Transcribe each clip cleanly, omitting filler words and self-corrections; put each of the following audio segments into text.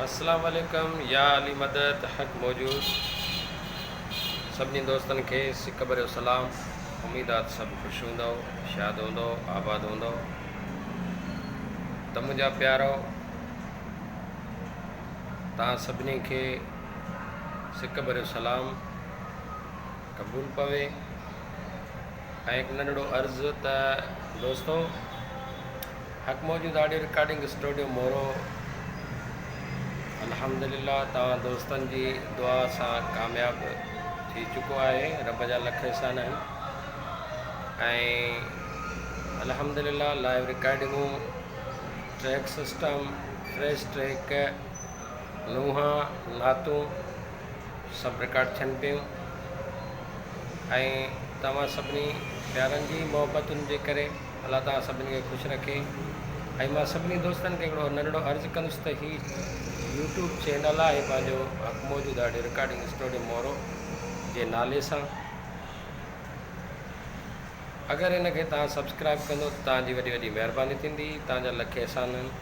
اسلام عليڪم يا علي مدد حق موجود سڀني دوستن کي سڪ ڀريو سلام اميد آ ته سڀ خوش هوندؤ شاد هوندؤ آباد هوندؤ ته منهنجا پيارو توهان سڀني کي سڪ ڀريو سلام قبول پوي ۽ هڪ ننڍڙو عرض ته دوستو حق موجود آڊيو رڪارڊنگ اسٽوڊيو مورو الحمدلله توهان دوستن جي دعا سان ڪامياب ٿي چڪو آهي رب جا لک احسان آهن ۽ الحمدلله لائيو رڪارڊنگون ٽريڪ سسٽم فريش ٽريڪ نوحا نعتون سڀ رڪارڊ ٿين پيون ۽ توهان سڀني پيارن جي محبتن جي ڪري الله توهان سڀني کي خوش رکي ۽ مان سڀني دوستن کي هڪڙو ننڍڙو عرض ڪندس ته هي يوٽيوب چينل آهي پنهنجو حق موجود آڊيو رڪارڊنگ اسٽوڊيو مورو جي نالي سان اگر ان کي توهان سبسڪرائب ڪندو ته توهان جي وڏي وڏي مهرباني ٿيندي توهان جا لک احسان آهن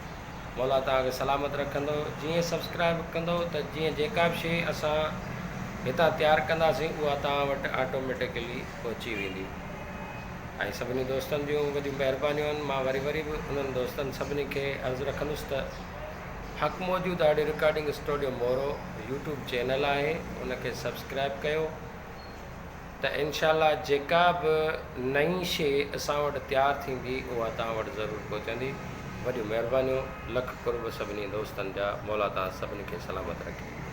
مولا توهان کي سلامت رکندو جيئن سبسڪرائب ڪندو ته جيئن جيڪا به شي اسان هتان تيار ڪنداسين اها توهان وٽ آٽوميٽيڪلي پهچي ويندي ۽ سڀني دوستن جون وڏيون مهربانيون آهن مان وري وري به انهن دوستن سڀني کي عرض رکندس ته حق موجود audio recording studio Moro YouTube channel آهي ان کي سبسڪرائب ڪيو ته انشاء الله جيڪا به نئين شي اسان وٽ تيار ٿيندي اها توهان وٽ ضرور پهچندي وڏيون مهربانيون لک قرب سڀني دوستن جا مولا توهان سڀني کي سلامت رکي.